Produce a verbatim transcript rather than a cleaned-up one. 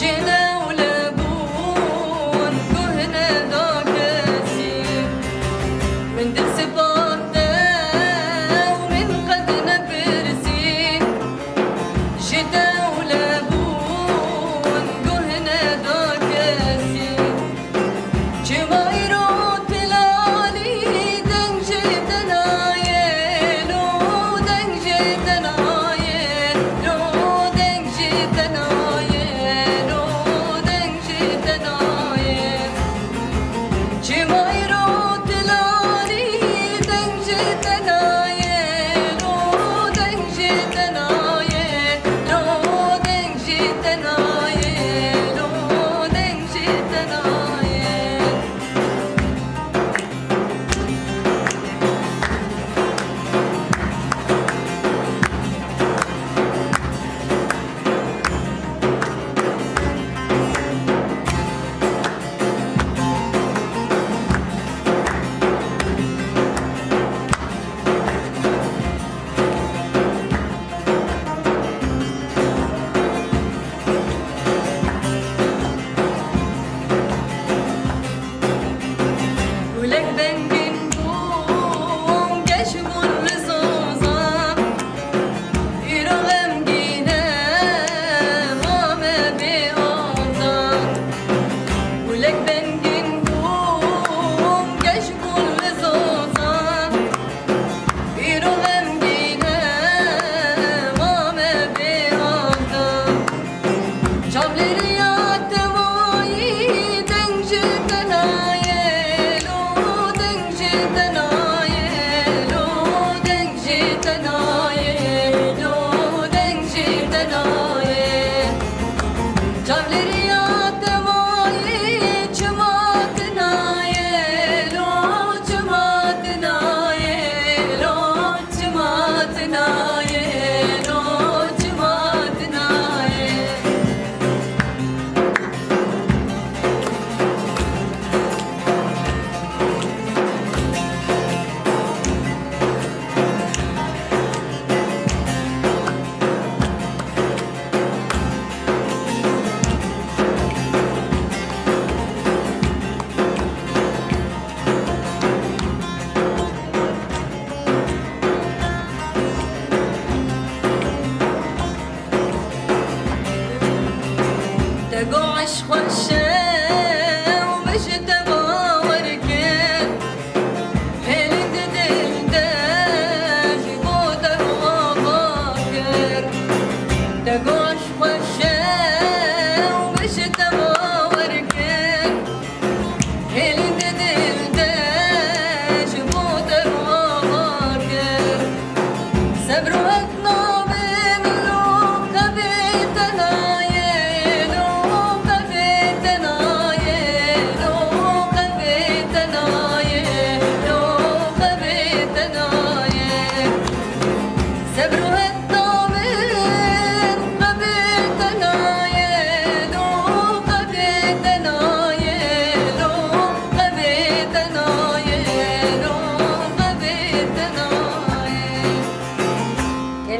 Ji dewle bûn guh neda kesî. Min dil spas te û min qet nepirsî. Ji dewle bûn guh neda kesî. Çima îro tilanî deng ji te nayê, lo deng ji te nayê, lo deng ji te nayê, lo deng ji te nayê. Çima îro tilanî deng ji te nayê, lo deng ji te nayê, lo deng ji te nayê, lo deng ji te nayê. Gulek bengîn bû, geş bûn li zozan. Îro xemgîn e, mame bê azan. Gulek bengîn bû, geş bûn li zozan. Îro xemgîn e, mame bê azan. Çavlêriya te mayî deng ji te nayê, lo deng ji te nayê, lo deng ji te nayê, lo deng ji te nayê. Çavlêriya te mayî çima te nayê, lo çima te nayê, lo çima te nayê, lo çima te nayê. Te got eşq xweş e,